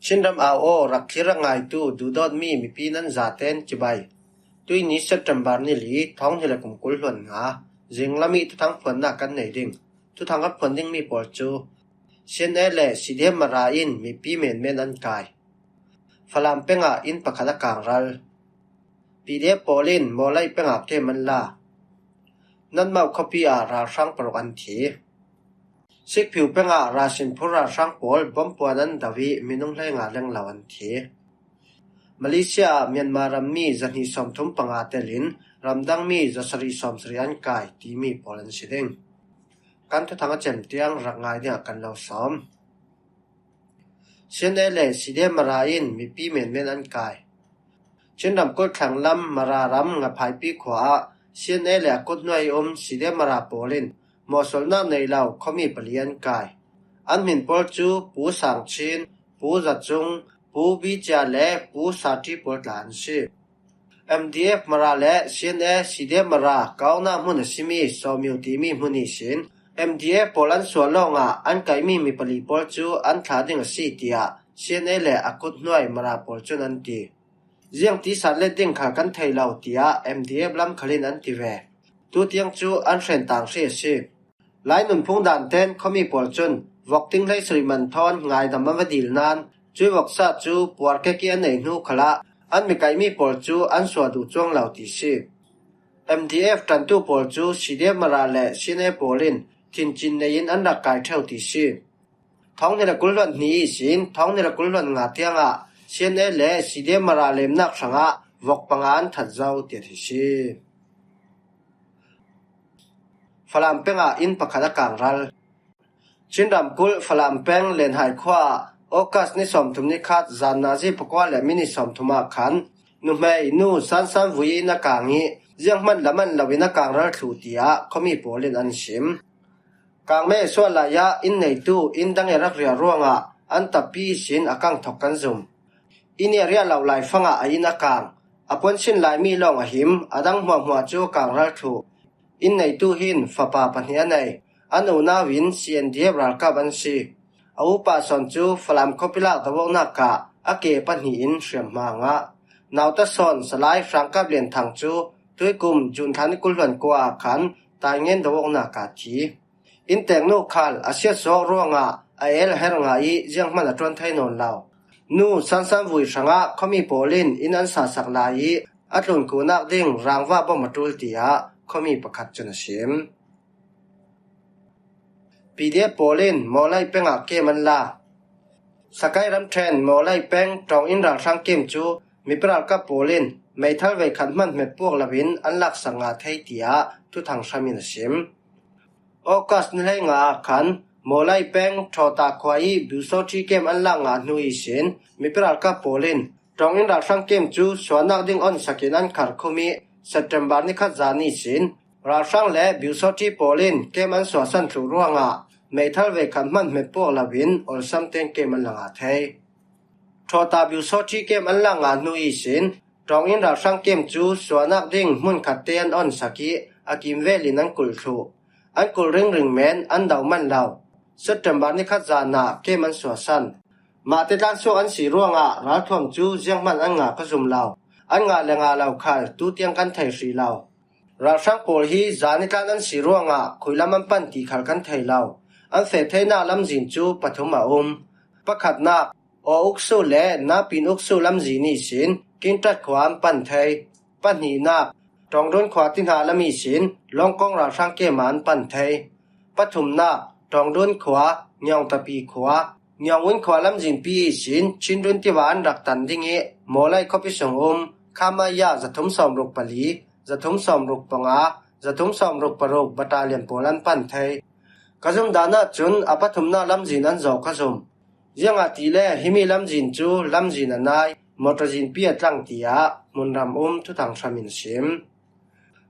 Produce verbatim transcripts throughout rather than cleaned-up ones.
Chinram au aw rak thlir rak ngaitu duhdawtmi mipi nan zaten cibai. Tuini September ni li, thawng hnih le kum kul hluan nga, zinglam i thuthang phuannak kan nei ding. Thuthang kan phuan dingmi pawl cu C N A le C D M Mara in mipi menmen an kai. Falam peng ah inn pakhat a kangral. P D F pawl in Mawlai peng ah kem an la. Nanmau khuapi ah ralhrang paruk an thi. Sikphiu peng ah ralsinphur ralhrang pawl bomb puan an do i minung hleinga lenglo an thi. Malaysia ah Myanmar rammi zahnih sawmthum panga telin ramdangmi zasarih sawmsarih an kai timi pawl an si ding. Kan thuthang a cem tiang rak ngai dingah kan lo sawm. C N A le C D M Mara in mipi menmen an kai. Chin ramkulh thlanglam Mara ram Ngaphaipi khua ah C N A le a kut hnuai um C D M Mara pawl in mawhsawlnak nei lo khuami pali an kai. An hmin pawl cu Pu Sang Chin, Pu Za Cung, Pu Bi Cia le Pu Sa Ṭi pawl tla an si. M D F Mara le C N A C D M Mara kaunak hmun a simi Sawmiu timi hmun ihsin M D F pawl an sual lawngah an kaihmi mi pali pawl cu an thlah ding a si, tiah C N A le a kut hnuai Mara pawl cun an ti. Ziang ti san let ding kha kan thei lo, tiah M D F lam khal in an ti ve. Tutiang cu an hrentang hri a si. Lai nunphung dan ten khuami pawl cun vok ting hleisarih man thawn ngaidam an va dil nain cui voksa cu puar kek i an neih hnu khalah an mi kaihmi pawl cu an sual duh cuang lo ti si. M D F ṭantu pawl cu C D M Mara le C N A pawl in thincin nei in an rak kai ṭheu ti si. Thawng hnih le kul hluan hnih ihsin thawng hnih le kul hluan nga tiangah C N A le C D M Mara lemnak hrangah vok panga an that zo tiah thi si. Falam peng ah inn pakhat a kangral. Chin ramkulh Falam peng Lenhai khua ah August ni sawmthum ni khat zan nazi pakua le minit sawmthum ah khan nuhmei Nu San San Vui in a kang i zianghman lam an lo in a kangral thluh, tiah khuami pawl in an sim. Kangmei a suah lai ah inn neitu inn dang i rak riah ruangah an tappi ihsin a kang thok kan zum. Inn i a riah lo lai fangah a inn a kang. A puan sin laimi lawng a him, a dang hmuahhmuah cu a kangral thluh. Inn neitu hin fapa pahnih a nei. An unau in C N D F ralkap an si. A upa sawn cu Falam khuapi lak doawknak ah a ke pahnih in hriamhma a ngah. Nauta sawn Salai Hrangkap Lian Thang cu tuikum June thla ni kul hluan kua ah khan taingen doawknak ah thi. Innteknu khal a siatsawh ruangah a el a her ngah i zianghman a ṭuan thei nawn lo. Nu San San Vui hrangah khuami pawl in inn an sasak lai i a tlunkunak ding rangva bom a ṭul, tiah khuami pakhat cun a sim. P D F pawl in Mawlai peng ah kem an la. Sakai ramṭhen Mawlai peng ṭawnginn ralhrang kem cu mipi ralkap pawl in meithal veikhat hman hmet puak loin an laksak ngah thei, tiah thuthang hram in a sim. August ni hleinga ah khan Mawlai peng Ṭhawta khua i Biusawṭhi kem an lak ngah hnu ihsin mipi ralkap pawl in ṭawnginn ralhrang kem cu suahnak ding onsak in an khar khum i September ni khat zan ihsin ralhrang le Biusawṭhi pawl in kem an suahsan thluh ruangah meithal veikhat hman hmet puak loin awlsam tein kem an la ngah thei. Ṭhawta Biusawṭhi kem an lak ngah hnu ihsin ṭawnginn ralhrang kem cu suahnak ding hmunkhat te an onsak i a kimvel in an kulh thluh. An kulh ringring men an do man lo. September ni khat zan ah kem an suahsan. Mahte tlansuak an si ruangah ralthuam cu zianghman an ngah ka zum lo. An ngah le ngah lo khal tutiang kan thei hrih lo. Ralhrang pawl hi zan i tlan an si ruangah khuilam an pan ti khal kan thei lo. An feh theinak lamzin cu pathum a um. Pakhatnak, Aw Uksu le Napin Uksu lamzin ihsin Kingṭat khua an pan thei. Pahnihnak, Ṭawngdun khua ti hna lam ihsin Lawngkawng ralhrang kem ah an pan thei. Pathumnak, Ṭawngdun khua, Ngiawngtapi khua, Ngiawngvun khua lamzinpi ihsin Chindun tiva an rak tan ding i Mawlai khuapi sung um Khamaya zathum sawmruk pali, zathum sawmruk panga, zathum sawmruk paruk battalion pawl an pan thei. Ka zumdan ahcun a pathumnak lamzin an zawh ka zum. Ziangahtile himi lamzin cu lamzin a nai, motor zinpi a tlang, tiah hmunram um thuthang hram in sim.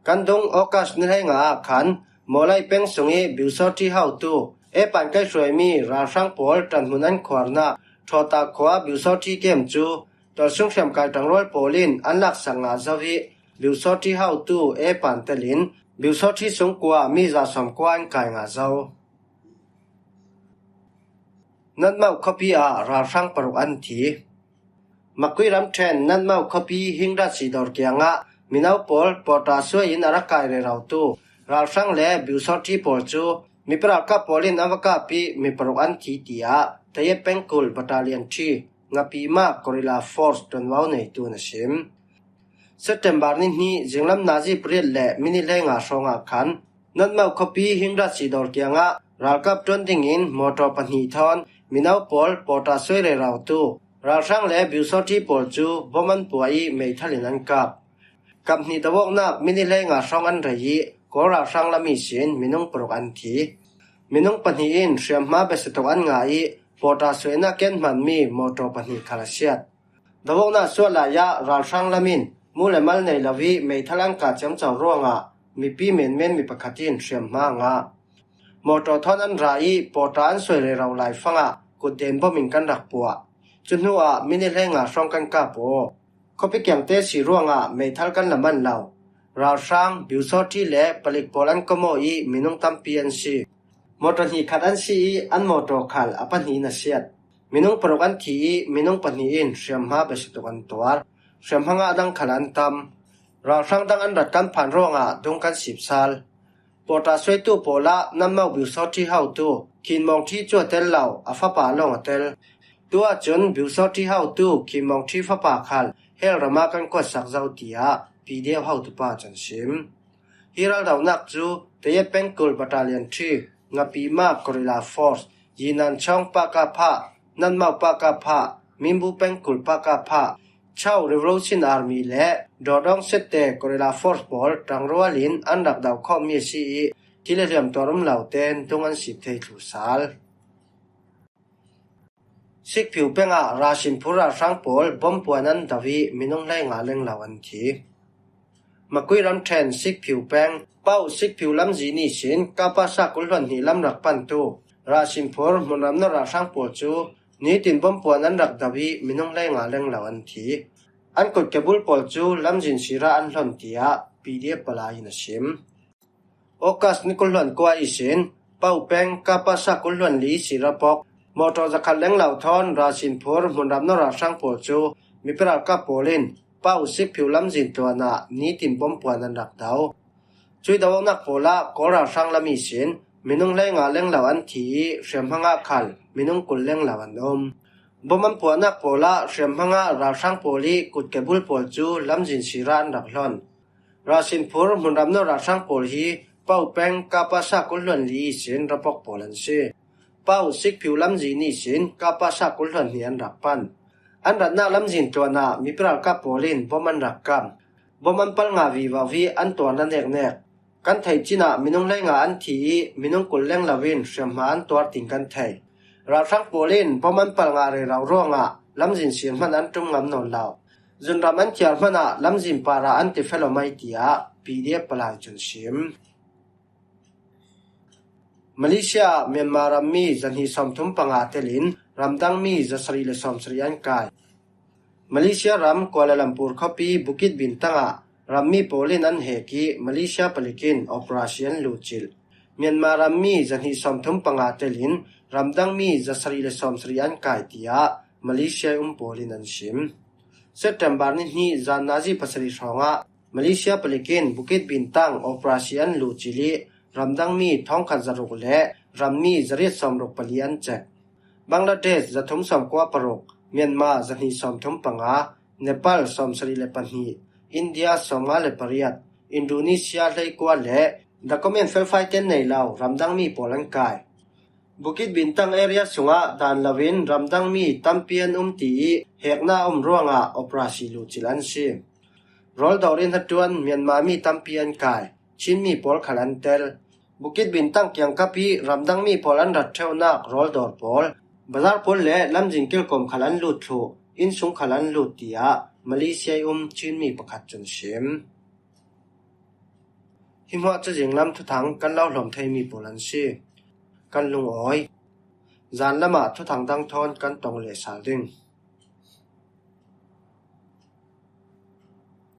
Kan dung August ni hleinga ah khan Mawlai peng sung i Biusawṭhi hotu Epan kaihruaimi ralhrang pawl ṭanhmun an khuarnak Ṭhawta khua Biusawṭhi kem cu tualsung hriamkai ṭangrual pawl in an laksak ngah zo i Biusawṭhi hotu Epan telin Biusawṭhi sungkua mi za sawmkua an kai ngah zo. Natmau khuapi ah ralhrang paruk an thi. Makui ramṭhen Natmau khuapi Hingrat Sidor kiangah mino pawl pawta suai in a ra kai rero tu ralhrang le biusawṭhi pawl cu mipi ralkap pawl in an va kap ih mi paruk an thi, tiah Tayet Pengkul Battalion three Ngapima Guerrilla Force ṭuanvo neitu na sim. September ni hnih zinglam nazi pariat le minit hleinga hrawngah khan Natmau khuapi Hingrat Sidor kiangah ralkap ṭuan dingin mawtaw pahnih thawn mino pawl pawta suai rero tu ralhrang le biusawṭhi pawl cu bom an puah ih meithal in an kap. Kap hnih do awknak minit hleinga hrawng an rei ih Kawl ralhrang lam ihsin minung paruk an thi. Minung pahnih in hriamhma biasatuk an ngah ih pawta suainak ken hmanmi mawtaw pahnih khal a siat. Do awknak suah lai ah ralhrang lam in mu le mal nei lo ih meithal an kah ciamco ruangah mipi menmen mi pakhat in hriamhma a ngah. Mawtaw thawn an ra ih pawta an suai rero lai fangah kutden bom in kan rak puah. Cu hnuah minit hleinga hrawng kan kap aw. Khuapi kiangte si ruangah meithal kan la man lo. Ralhrang, biusawṭhi le palik pawl an kom aw ih minung tampi an si. Mawtaw hnih khat an si ih an mawtaw khal a pahnih in a siat. Minung paruk an thi ih minung pahnih in hriamhma biasatuk an tuar. Hriamhma ngah dang khal an tam. Ralhrang dang an rat kan phan ruangah dung kan sip sal. Pawta suaitu pawl ah Natmau biusawṭhi hotu Khin Maung Thi cu a tel lo, a fapa lawng a tel. Tu ahcun biusawṭhi hotu Khin Maung Thi fapa khal hell ram ah kan kuatsak zo, tiah P D F hotu pa cun sim. Hi raldonak cu Tayet Pengkul Battalion three, Ngapima Guerrilla Force, Yinan Chawng Pakapha, Natmau Pakapha, Minbu Pengkul Pakapha, Chau Revolution Army le Dawdawng Sette Guerrilla Force pawl ṭangrual in an rak do khawhmi a si ih, thil a hliam tuar um lo tein dung an sip thei thlu sal. Sikphiu peng ah Rasinphur ralhrang pawl bom puan an do ih minung hleinga lenglo an thi. Makui ramṭhen Sikphiu peng, Pauh Sikphiu lamzin ihsin Kapasa kul hluan hnih lam rak pantu Rasinphur hmunram nawr ralhrang pawl cu nitin bom puan an rak do ih minung hleinga lenglo an thi. An kutkebul pawl cu lamzin sira an hlon, tiah P D F palai in a sim. August ni kul hluan kua ihsin Pauh peng Kapasa kul hluan li sira pok mawtaw zakhat lenglo thawn Rasinphur hmunram nawr ralhrang pawl cu mipi ralkap pawl in Pauh Sikphiu lamzin tluan ah nitin bom puan an rak do. Cui do awknak pawl ah Kawl ralhrang lam ihsin minung hleinga lenglo an thi ih hriamhma ngah khal minung kul lenglo an um. Bom an puahnak pawl ah hriamhma ngah ralhrang pawl ih kutkebul pawl cu lamzin sira an rak hlon. Rasinphur hmunram nawr ralhrang pawl hi Pauh peng Kapasa kul hluan li ihsin ra pok pawl an si. Pauh Sikphiu lamzin ihsin Kapasa kul hluan hnih an rak pan. An ratnak lamzin tluan ah mipi ralkap pawl in bom an rak kam. Bom an pal ngah vivo ih an tuar na neknek. Kan theih cin ah minung hleinga an thi ih minung kul lenglo in hriamhma an tuar, tiin kan thei. Ralhrang pawl in bom an pal ngah rero ruangah lamzin sir hmanh an ṭum ngam nawn lo. Zunram an thiar hmanh ah lamzin parah an ti felo mai, tiah P D F palai cun sim. Malaysia ah Myanmar rammi zahnih sawmthum panga telin ramdangmi zasarih le sawmsarih an kai. Malaysia ram Kuala Lumpur khuapi Bukit Bintang ah rammi pawl in an hek ih Malaysia palik in operasi an luhcilh. Myanmar rammi zahnih sawmthum panga telin ramdangmi zasarih le sawmsarih an kai, tiah Malaysia ih um pawl in an sim. September ni hnih zan nazi pasarih hrawngah Malaysia palik in Bukit Bintang operasi an luhcilh ih ramdangmi thawngkhat zaruk le rammi zariat sawmruk pali an cek. Bangladesh zathum sawmkua paruk, Myanmar zahnih sawmthum panga, Nepal sawmsarih le pahnih, India sawmnga le pariat, Indonesia hleikua le document felfai ten nei lo ramdangmi pawl an kai. Bukit Bintang area sungah dan loin ramdangmi tampi an um ti ih hekna a um ruangah operasi luhcilh an si. Rawl dawr in hnaṭuan Myanmar mi tampi an kai, Chin mi pawl khal an tel. Bukit Bintang kiangkap ih ramdangmi pawl an rat ṭheunak rawl dawr pawl, bazar pawl le lamzin kilkawm khal an lut thluh, innsung khal an lut, tiah Malaysia ih um Chin mi pakhat cun sim. Hi hmuah cu zinglam thuthang kan lo hlawm theimi pawl an si. Kan lungawi. Zan lamah thuthang dang thawn kan tong leh sal ding.